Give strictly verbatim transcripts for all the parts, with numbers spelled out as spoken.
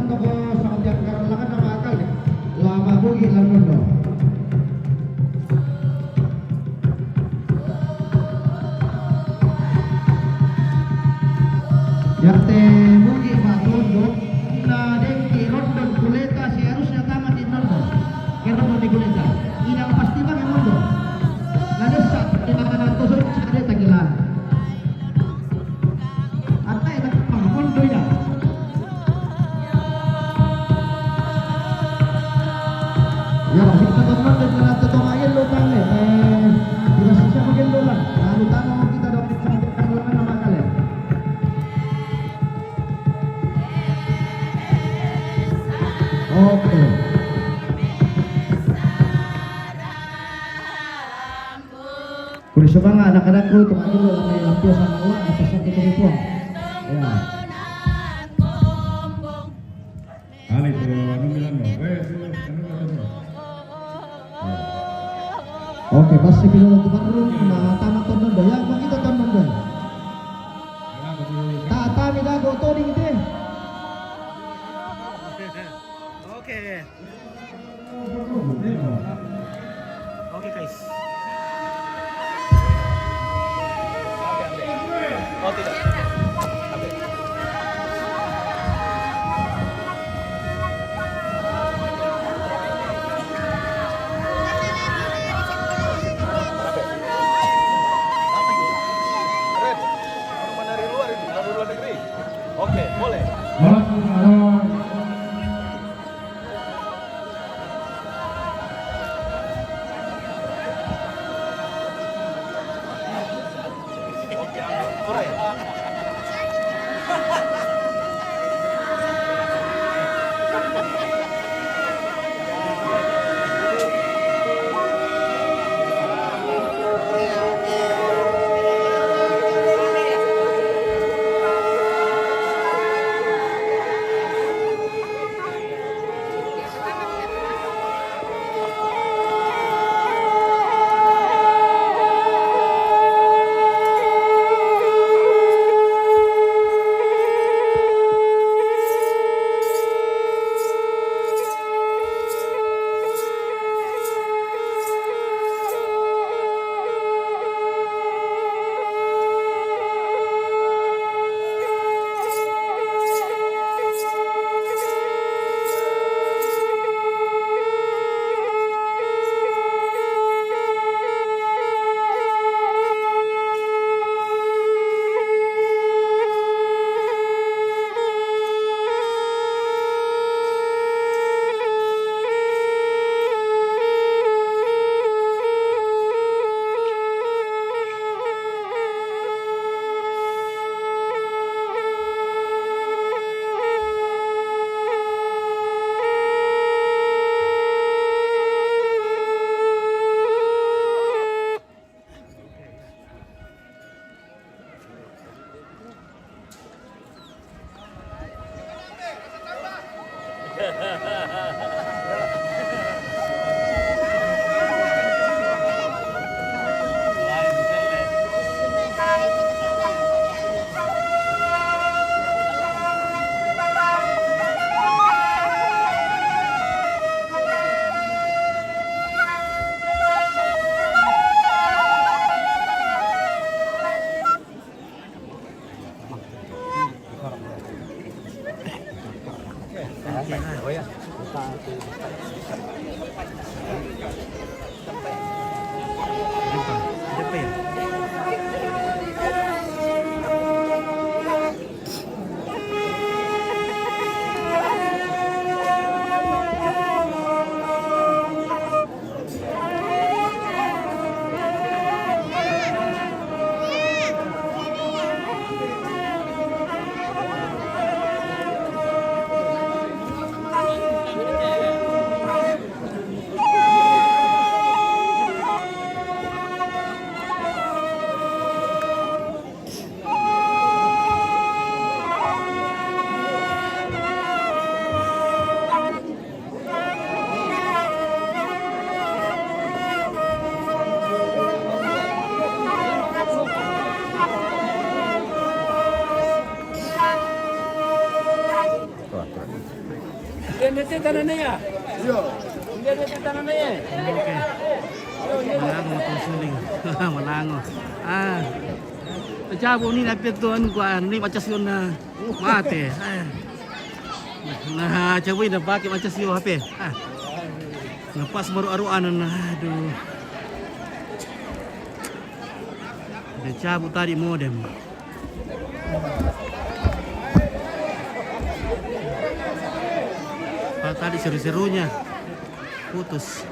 Toko sa katiang karanlangan na makakal, eh. Lama bugi lang nun, no? Yarte bugi ba tondo, na dengki rondon kuleta si harusnya tama di nondo. Ke rondon di kuleta. Inang pasti bang nondo. Na desa, inang tusuk sa deta gila. Atai na pang kondo ya. Ya, kita teman dan kita tetong aja lo tang eh. Tidak susah mungkin lo lah. Lalu tangan kita dong kita nama kalian. Oke. Kuri subanga anak-anakku, tumagilo lang may lampio sa mawa, napasok ito ni Puang. Ya. Ano ito, ano nila, no? Eh, ito, ano nila, no? Okay, basta pinulong tumarong, na tama to nun, ya, makita to nun, ya. Tata, mi dago, to, ding, ito, eh. Okay. Okay, guys. Oh, tidak. Oke, boleh. Nete tanah naya. Iya. Nete tanah naya. Oke. Malango matong suling. Malango. Ah. Tacabu' ni nape tu anu kua, ni macas yun na mate. Ah. Na cabu' ini pake macas yun hape. Ah. Na pas maru-aru anan, aduh. Tacabu' tadi modem. Padahal tadi seru-serunya putus.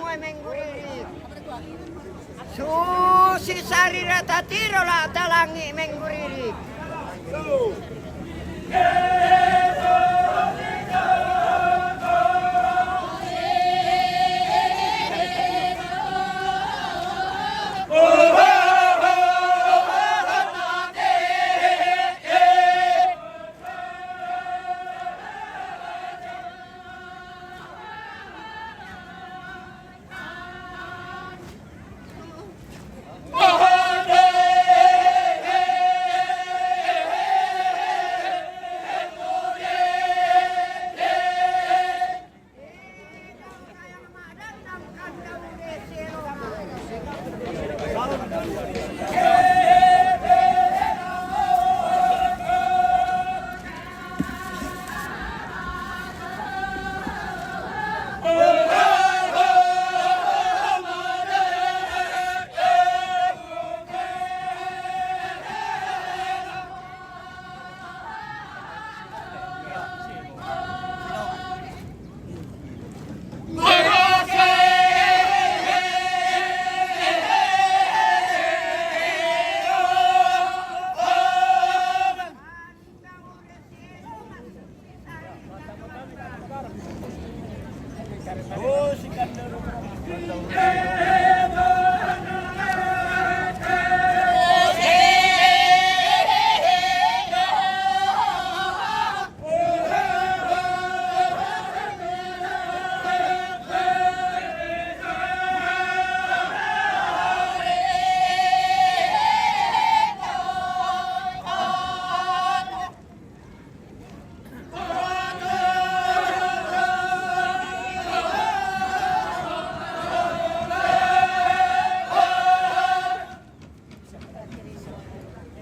Mengguririk. Susi sarira tatiro la talangi mengguririk.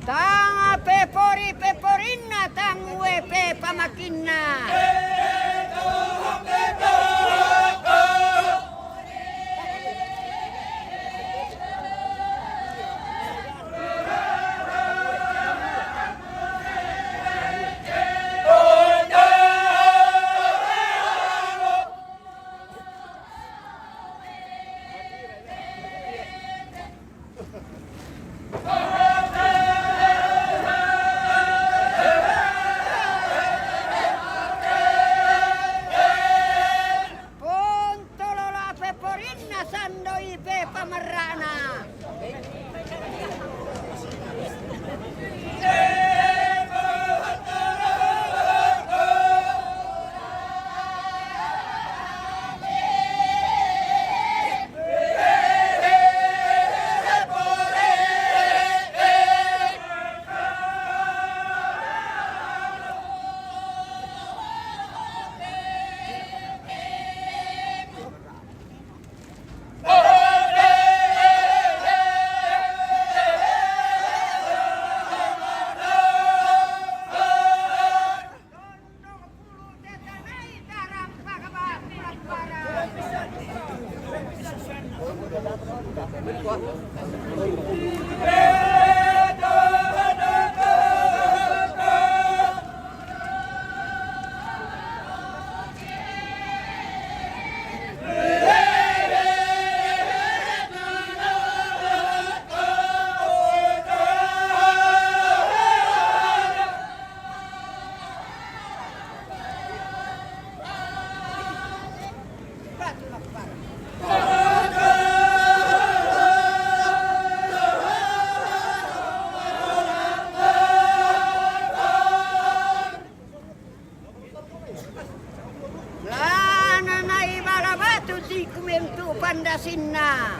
Tang pepori-peporinna, tang uepe pamakinna. Pontolola peporinna, sandoi pe pamerrana. Lananai bala batu, tikumentu pandasinna.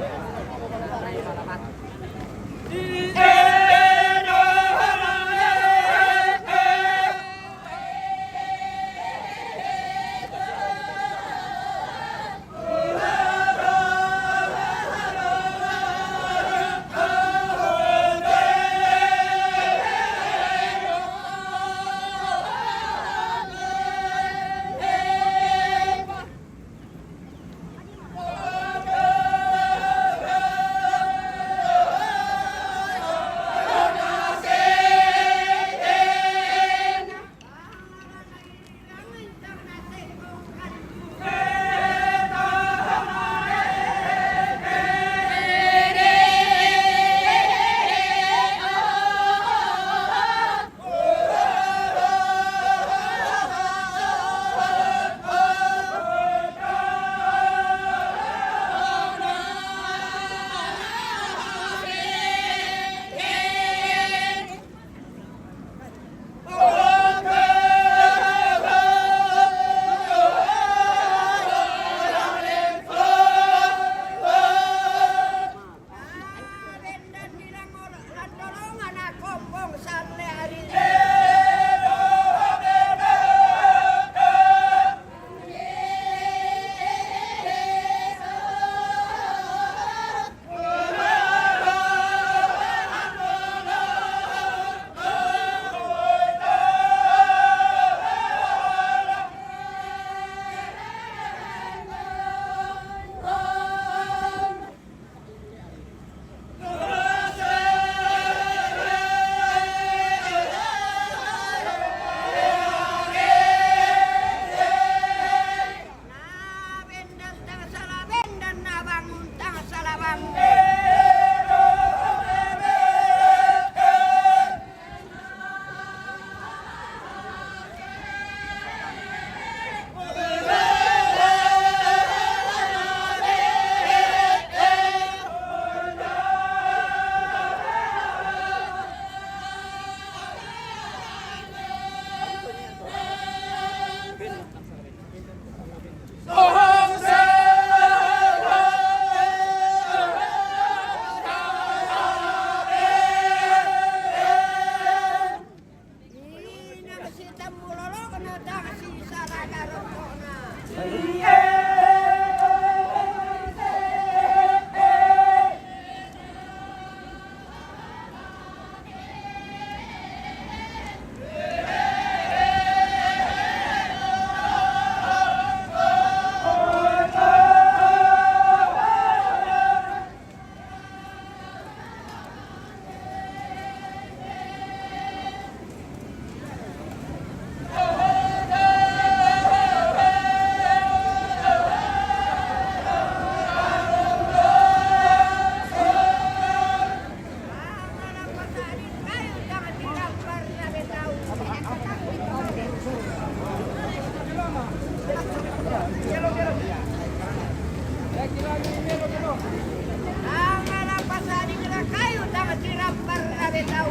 Tanga na pasani kira kayu, tanga kira parra betau.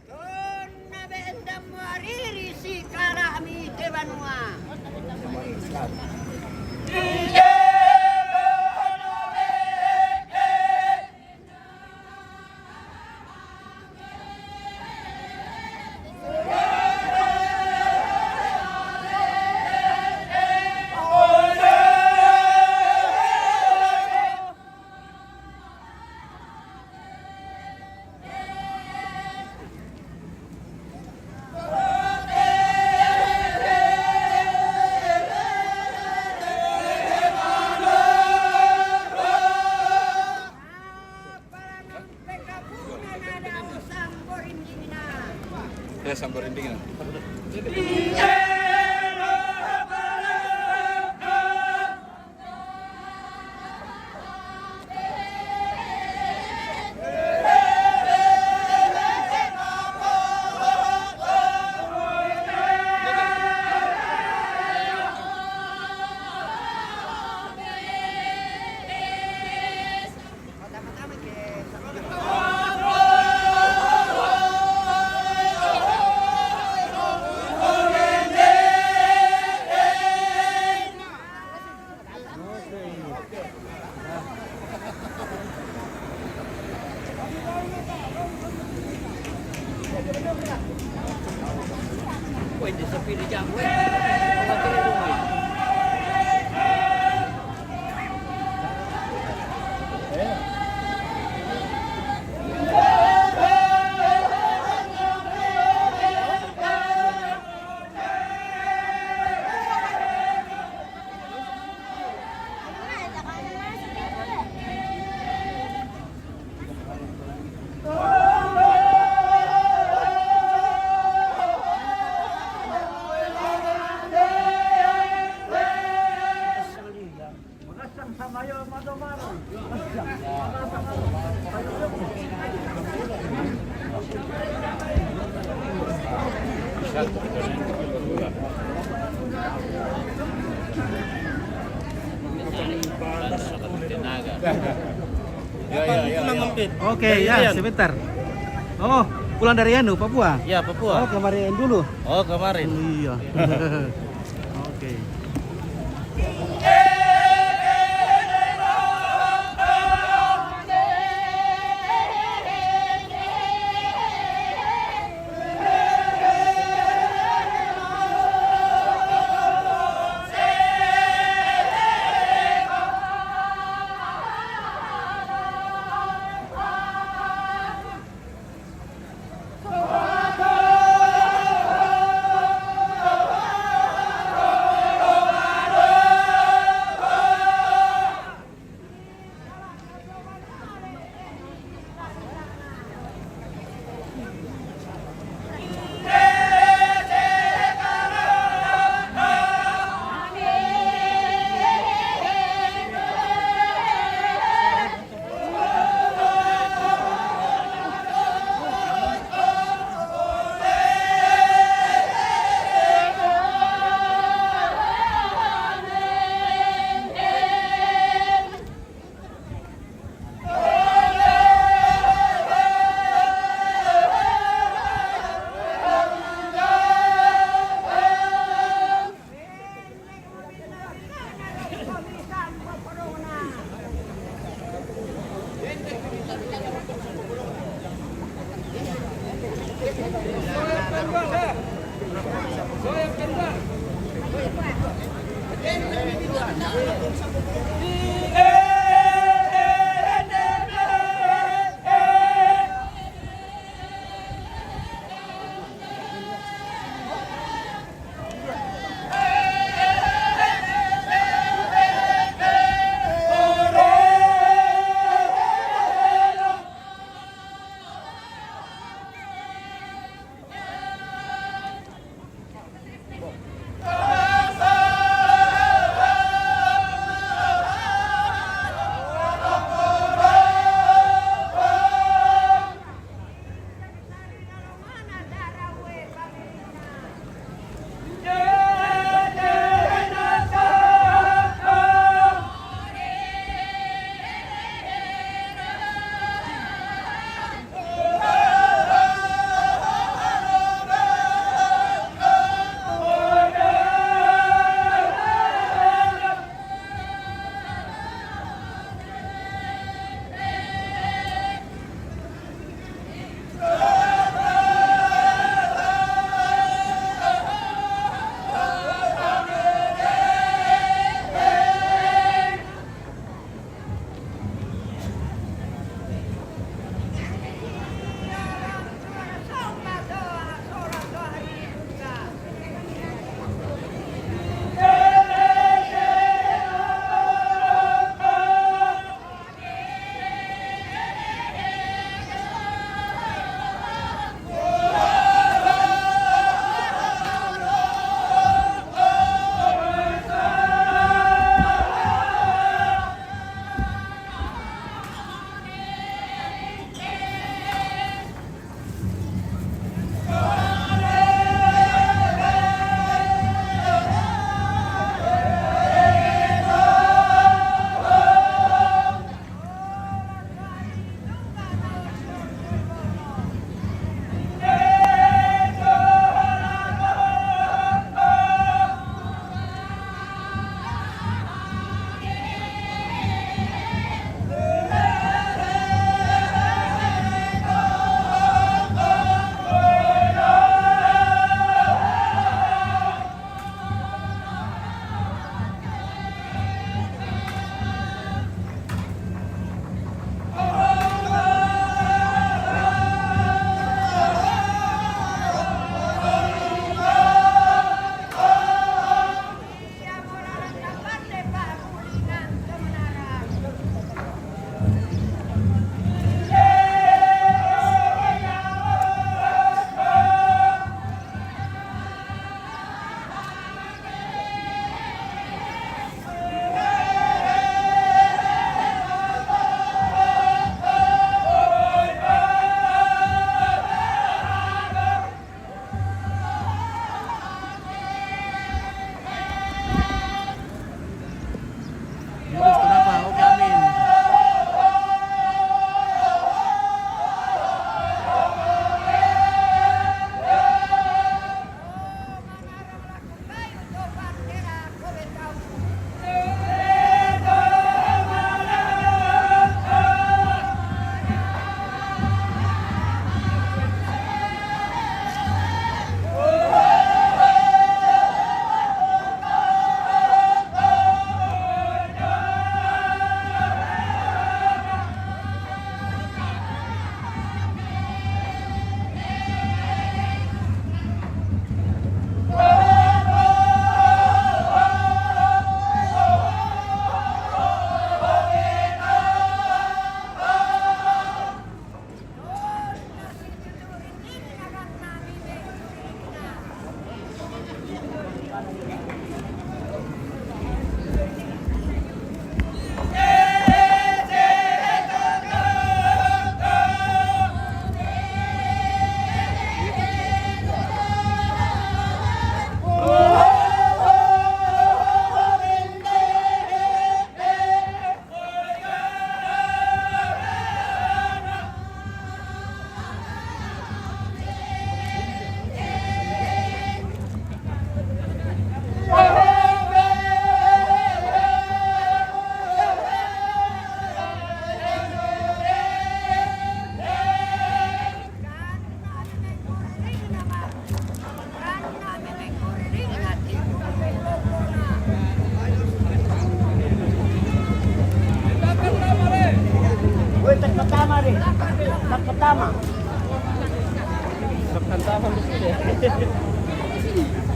Tonna benda muariri si karami te banua. Ya, sampai rinding ya. Ya, ya, ya, ya. Oke, ya, sebentar. Oh, pulang dari anu, Papua? Ya, Papua. Oh, kemarin dulu. Oh, kemarin. Iya. Oke.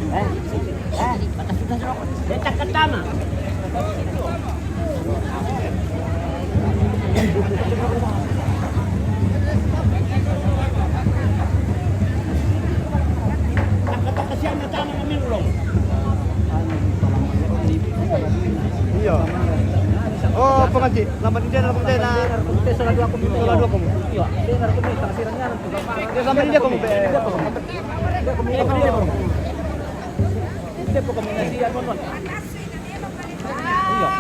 Eh, eh, batas sudah, Bro. Dia tak ketama. Iya. Oh, pengaji. Lambat dia, lambat dia, nah. Sola dua kamu. Sola dua kamu. Iya, dia narko, tak sirangnya nanti. Dia sama dia kamu, be. Dia kamu. Dia kamu. Dia kamu. Iya.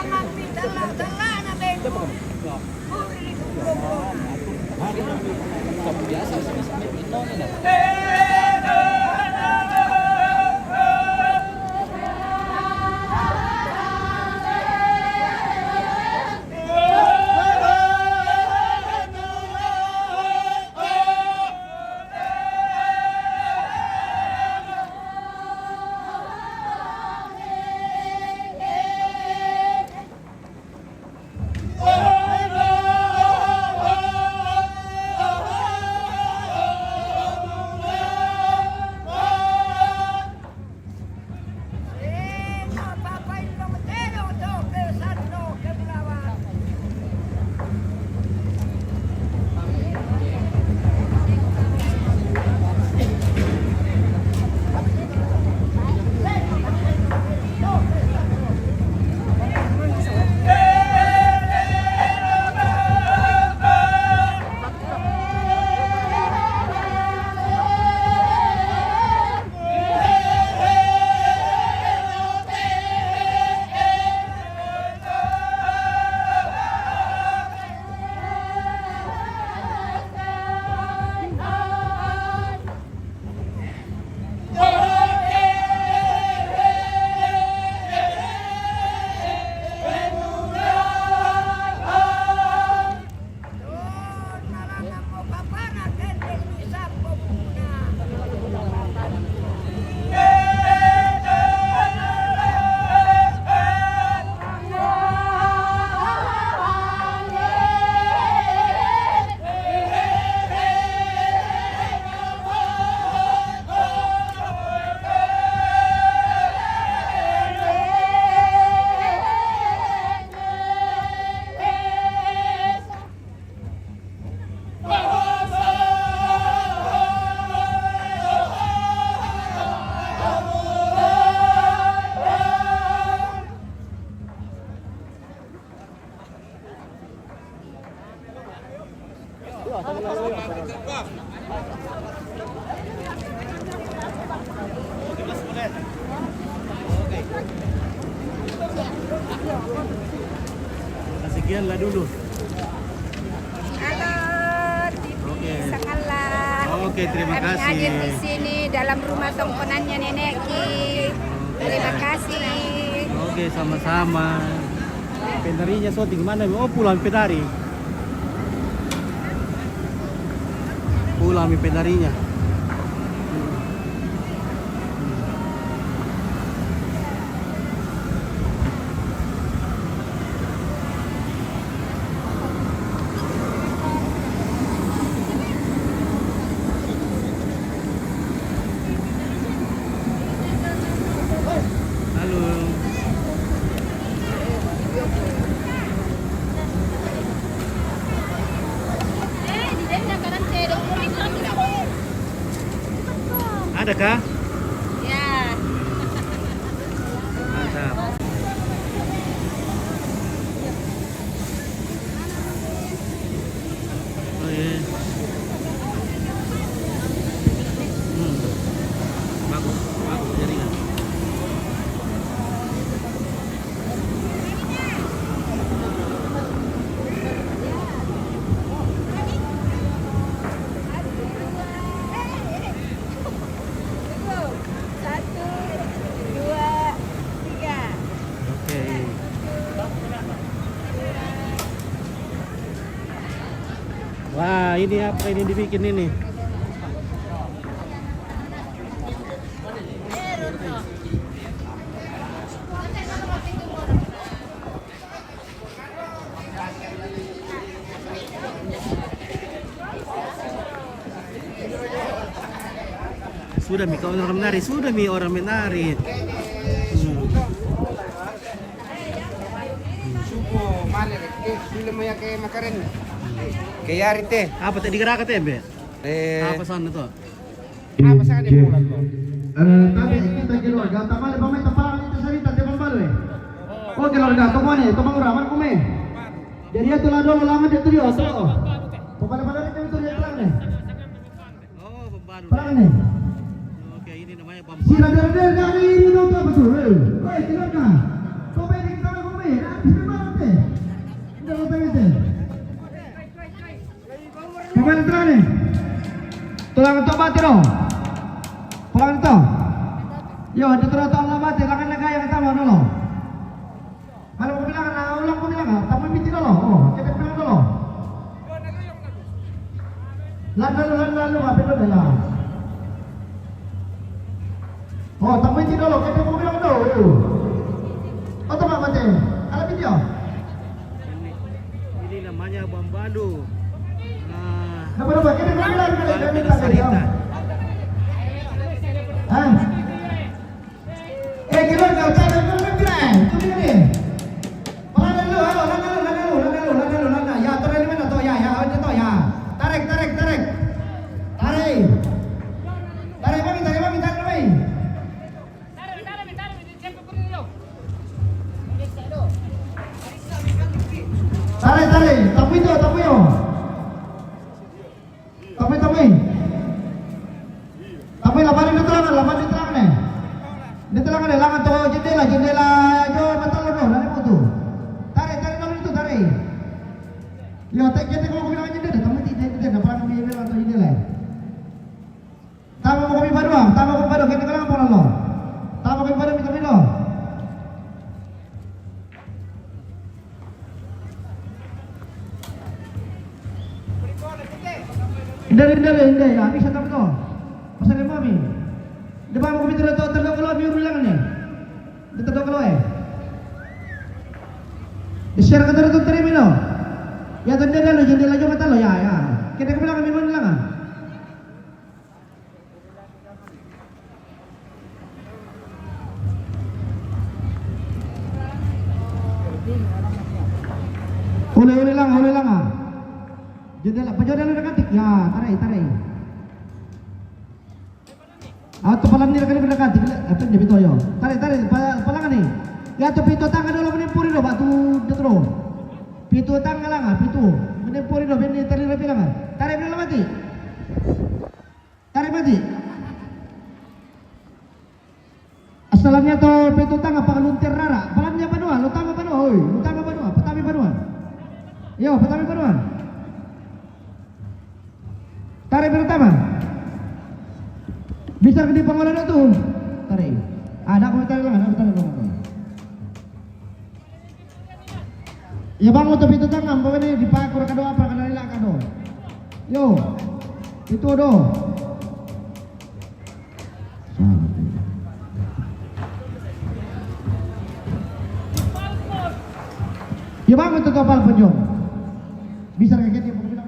Sekianlah dulu. Halo, T V Oke. Sangalla. Oke, terima Kami kasih. Hadir di sini dalam rumah tongkonannya nenekki. Oke. Terima kasih. Oke, sama-sama. Penarinya Soti, gimana? Oh, pulang penari. Pulang mi penarinya. Halo. Adakah? Ya. Mantap. Oh, iya. Hmm. Bagus, bagus jaringan. Satu, dua, tiga. Oke. Wah, ini apa ini dibikin ini? Sudah mi kawan orang menari, sudah mi orang menari. Hmm. Supo male ke sudah maya ke makaren. Ke yari te. Apa tadi gerak te be? Eh. Apa sana tuh? Apa sana dia pulang tuh? Eh, tapi kita keluarga, tamale pamai tapalang itu sarita te pambalu eh. Oh keluarga, tomane, tomang uraman kume. Jadi ya tulah dolo lama dia tuh dia tuh. Pamale pamale itu dia tuh dia. Oh, pembalut. Parang nih. Oke, ini namanya bambu. Sila dere dere dari ini lo tuh betul. Eh, woi, tidak kan? Kau pengen kita mau main? Habis memang teh. Udah lo pengen teh. Pemain terakhir nih. Tulang tok mati dong. Tulang tok. Yo, di tulang tok mati, tangan naga yang utama dulu. Kalau ko bilang, ah, ulang ko bilang, ah, tamu miti dolo. Oh, kita bilang dolo. Lan lalu, lan lalu, apa itu ya? Oh, tamu miti dolo, kita ko bilang dolo. Oh, tama mate. Kalau video. Ini, ini namanya bambalu. Nah, apa, apa? Kita bilang, kita bilang, kita bilang. Hah? Eh, kilo, kau cari, kau cari, kau cari. Itu dia ni. Pelan dulu, halo, lana dulu, lana dulu, lana dulu, lana dulu, lana. Ya, tarik di mana tu? Ya, ya, awak tu, ya. Tarik, tarik, tarik. Tarik. Tarik, bagi, tarik, bagi, tarik, bagi. Tarik, tarik. Tapi tu, tapi tu. Tamai, tamai. Tamai, laban di telangan, laban di telangan eh. Di telangan eh, langan tu jendela, jendela jo mata lo no, nani putu. Tarik, tarik dulu itu, tarik. Yo, tak kita kalau bilang jendela, tamai ti jendela, nak perang dia bilang tu jendela. Tama ko mi padua, tama ko mi padua, kita kelang pun lo. Tama ko mi padua, kita mi lo. Ndai, ndai, ndai, ya, bisa tapi tu. Pasal dia mami. Dia bawa komputer tu, terdok kalau biru bilang ni. Dia terdok kalau eh. Share kata tu terima lo. Ya, tu dia lalu, jadi lagi mata lo, ya, ya. Kita bilang kami mana lah. Uli, uli lang, uli lang ah. Jendela, pajau dalam dekat tik. Ya, tarik, tarik. Ah, tu palang ni dekat dekat tik. Apa ni betul yo? Tarik, tarik, pa-, palang ni. Ya tu pintu tangga dulu menempuri dulu, batu dia terus. Pintu tangga lang ah, pintu. Menempuri dulu, bini tali rapi lang ah. Tarik dulu mati. Tarik mati. Asalannya to peto tanga pakalunter rara. Palannya banua, lo tanga banua, oi, lo tanga banua, patami banua. Yo, patami banua. Tarik pertama. Bisa ke di pangolana tu. Tarik. Ada ko tarik lang, ada ko tarik lang. Ya bang, untuk pintu tangga, pokoknya di pakur kado apa, kado lila kado. Yo, itu do. Ya bang, untuk kapal penjong. Bisa kayak gitu, pokoknya.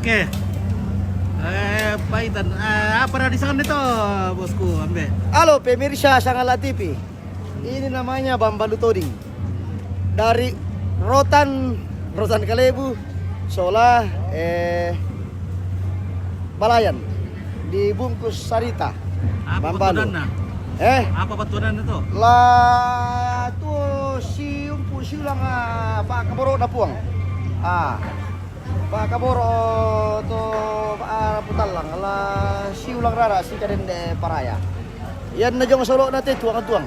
Oke. Eh, Pak Intan, eh, apa na di sana itu, bosku, ambil? Halo, pemirsa Sangala T V. Ini namanya Bambalu Toding. Dari rotan, rotan Kalebu, sola, eh, balayan. Dibungkus sarita. Apa Bambalu. Betulanna? Eh? Apa betulanna itu? La tu si umpu si ulang, ah, Pak Kaboro Dapuang. Ah. Pak Kaboro to, ah, Putallang, la si ulang rara si kadende paraya. Yan na jong solo na te tuang-tuang.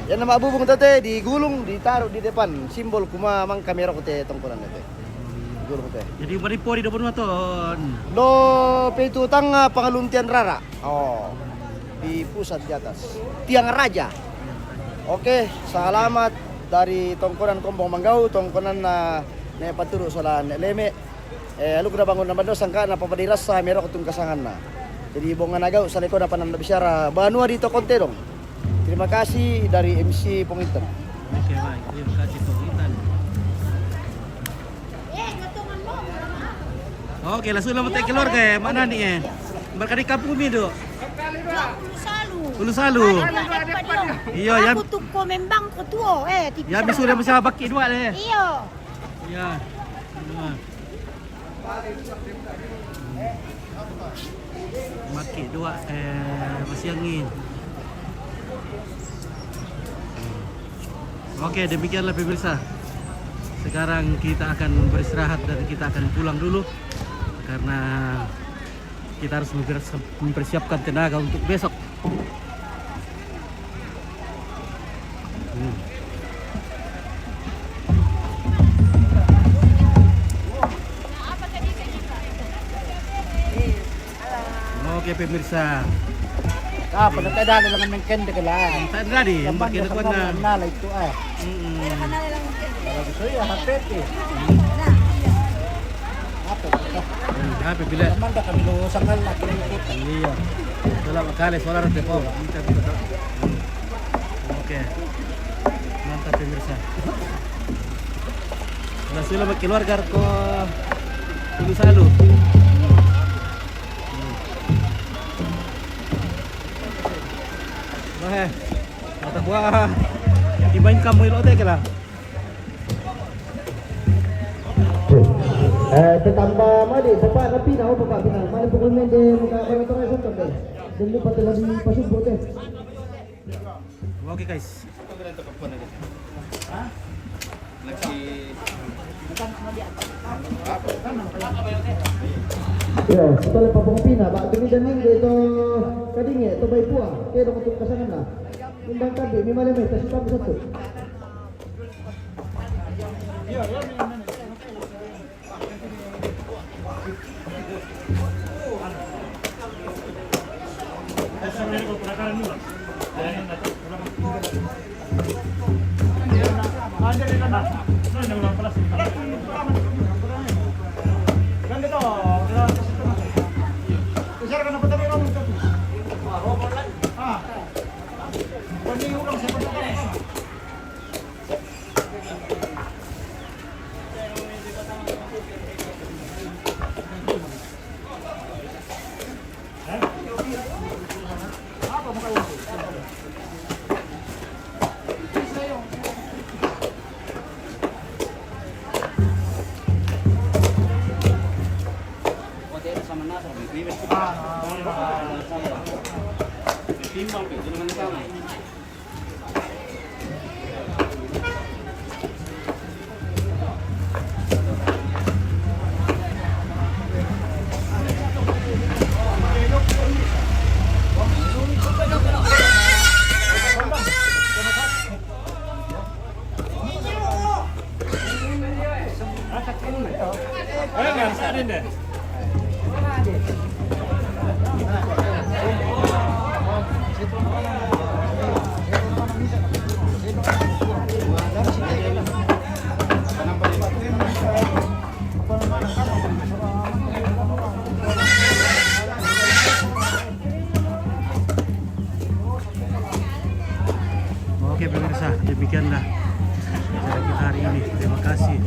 Yan na mabubung te, te digulung, ditaruh di depan, simbol kuma mang kamera ko te tongkonan te. Gulung te. Jadi mari po di depan maton. Do petu tanga pangaluntian rara. Oh. Di pusat di atas. Tiang Raja. Oke, selamat dari tongkonan Kombong Manggau, tongkonan na ne paturu sola ne leme. Eh, alu kuda bangun na bando sangka na papadirasa merok tungkasangan na. Jadi bongan agau saleko na pananda bicara banua di tokon tedong. Terima kasih dari M C Ponginten. Oke, baik. Terima kasih, Ponginten. Oke, langsung lama te keluarga ya, mana nih ya? Berkali kampung mi do. Ulu Salu. Ulu Salu. Iya, ya. Aku tuh ko membang ko tuo, eh, ya, mi sudah bisa baki dua deh. Iya. Iya. Nah. Maki dua, eh, masih angin. Oke, demikianlah pemirsa. Sekarang kita akan beristirahat dan kita akan pulang dulu karena kita harus mempersiap-, mempersiapkan tenaga untuk besok. Hmm. Oke, pemirsa. Ah, pada tak ada lengan mengken dek lah. Tak ada di, yang pakai lekon na. Kenal itu, ah. Mm-mm. Kalau gitu ya, H P T. Apa? Hmm, H P bila. Teman dah kami lo sangat lagi ikut. Iya. Itulah makanya suara telepon. Minta, minta. Hmm. Oke. Mantap, pemirsa. Nah, sudah keluarga ko Ulu Salu. Wah, eh. Mata buah. Dimain kamu ilo te kela. Eh, tetamba madi, Bapak Napina, oh, Bapak Pina. Madi pukul mende, muka, muka, muka, muka, muka. Dan lupa telah dipasubuk, eh. Oke, guys. Ya, setelah papung pina, Pak, kami dan ning itu kadinge, itu baik pua. Oke, dong untuk pasangan lah. Undang tadi, memang ada tas hitam satu. Oke, pemirsa, demikianlah acara kita hari ini. Terima kasih.